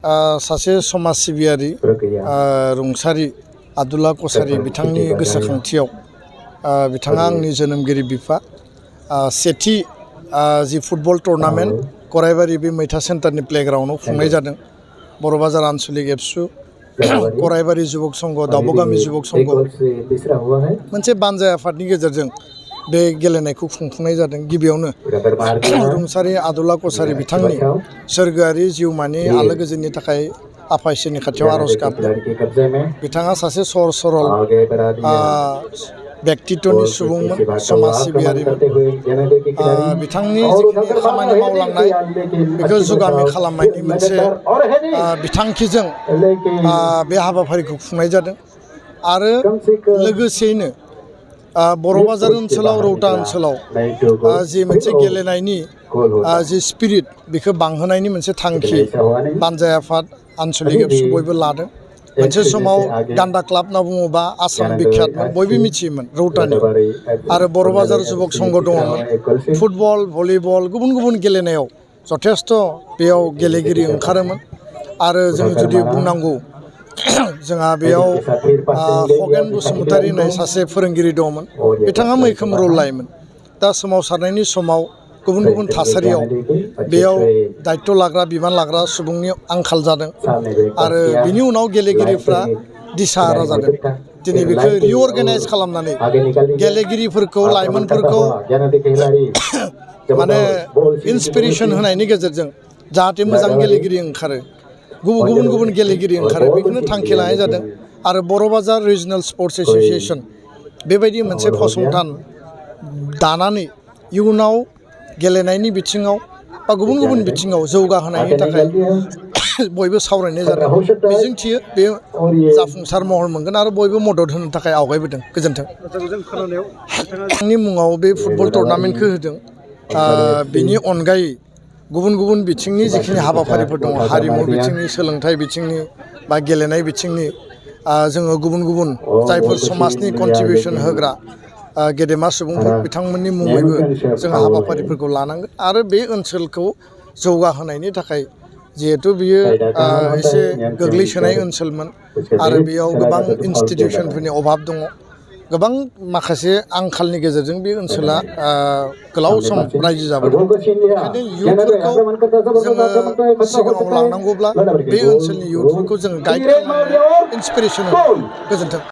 सासे समाज सिबियारि रुंसारि आदुल्ला कसारी बिथांनि गोसोखांथियाव बिथाङा आंनि जोनोमगिरि बिफा सेथि जि फुटबल टुर्नामेन्ट गरायबारि बे मैथा सेन्टारनि प्लेग्राउन्डआव खुंनाय जादों। बर' बाजार आन्सलिक एबसु गरायबारि जुबक संघ दावबगामि जुबक संघ मोनसे बानजाय आफादनि गेजेरजों बे गेलेनायखौ खुंफुंनाय जादों। गिबियावनो रुंसारि आदुल्ला कसारी बिथांनि सोरगोआरि जिउमानि आलो गोजोननि थाखाय आफा इसोरनि खाथियाव आर'ज गाबदों। बिथाङा सासे सहज सरल व्यक्तित्वनि सुबुंमोन, समाज सिबियारिमोन। बिथांनि जिखिनि खामानि मावलांनाय बेखौ जुगामि खालामनायनि मोनसे बिथांखिजों बे हाबाफारिखौ खुंनाय जादों। आरो लोगोसेयैनो बर' बाजार ओनसोलाव रौता ओनसोलाव जि मोनसे गेलेनायनि जि स्पिरिट बेखौ बांहोनायनि मोनसे थांखि बानजाय आफाद आन्सलिक एबसु बयबो लादों। मोनसे समाव गान्दा क्लाब होनना बुङोबा आसाम बिख्यातमोन, बयबो मिथियोमोन रौतानि। आरो बर' बाजार जुबक संघ दङमोन। फुटबल भलिबल गुबुन गुबुन गेलेनायाव जथेस्थ' बेयाव गेलेगिरि ओंखारोमोन। आरो जों जुदि बुंनांगौ जोंहा बेयाव खगेन बसुमतारी होननाय सासे फोरोंगिरि दङमोन। बिथाङा मैखोम रल लायोमोन। दा सोमावसारनायनि समाव गुबुन गुबुन थासारियाव बेयाव दायित्व लाग्रा बिबान लाग्रा सुबुंनि आंखाल जादों। आरो बिनि उनाव गेलेगिरिफ्रा दिसाहारा जादों। दिनै बेखौ रिअर्गानाइज खालामनानै गेलेगिरिफोरखौ लाइमोनफोरखौ माने इन्सपिरेसन होनायनि गेजेरजों जाहाथे मोजां गेलेगिरि ओंखारो, गुबुन गुबुन गेलेगिरि ओंखारो, बेखौनो थांखि लानाय जादों। आरो बर' बाजार रिजनेल स्पर्ट्स एस'सियेसन बेबायदि मोनसे फसंथान दानानै इयुनाव गेलेनायनि बिथिङाव बा गुबुन गुबुन बिथिङाव जौगाहोनायनि थाखाय बयबो सावरायनाय जादों। मिजिंथियो बे जाफुंसार महर मोनगोन आरो बयबो मदद होनो थाखाय आवगायबोदों। गोजोन्थों। आंनि मुङाव बे फुटबल टुर्नामेन्टखौ होदों। बेनि अनगायै गुबुन गुबुन बिथिंनि जिखिनि हाबाफारिफोर दङ, हारिमु बिथिंनि, सोलोंथाइ बिथिंनि बा गेलेनाय बिथिंनि, जोङो गुबुन गुबुन जायफोर समाजनि कन्ट्रिबिउसन होग्रा गेदेमा सुबुंफोर बिथांमोननि मुङैबो जों हाबाफारिफोरखौ लानांगोन। आरो बे ओनसोलखौ जौगाहोनायनि थाखाय जिहेथु बियो एसे गोग्लैसोनाय ओनसोलमोन आरो बेयाव गोबां इन्सटिटिउसनफोरनि अभाब दङ, गोबां माखासे आंखालनि गेजेरजों बे ओनसोला गोलाव सम रायजो जाबोदों। बेखायनो इयुथफोरखौ जोङो सिगाङाव लांनांगौब्ला बे ओनसोलनि इयुथफोरखौ जों गाइड खालामनांगोन, इन्सपिरेसन होनांगोन। गोजोन्थों।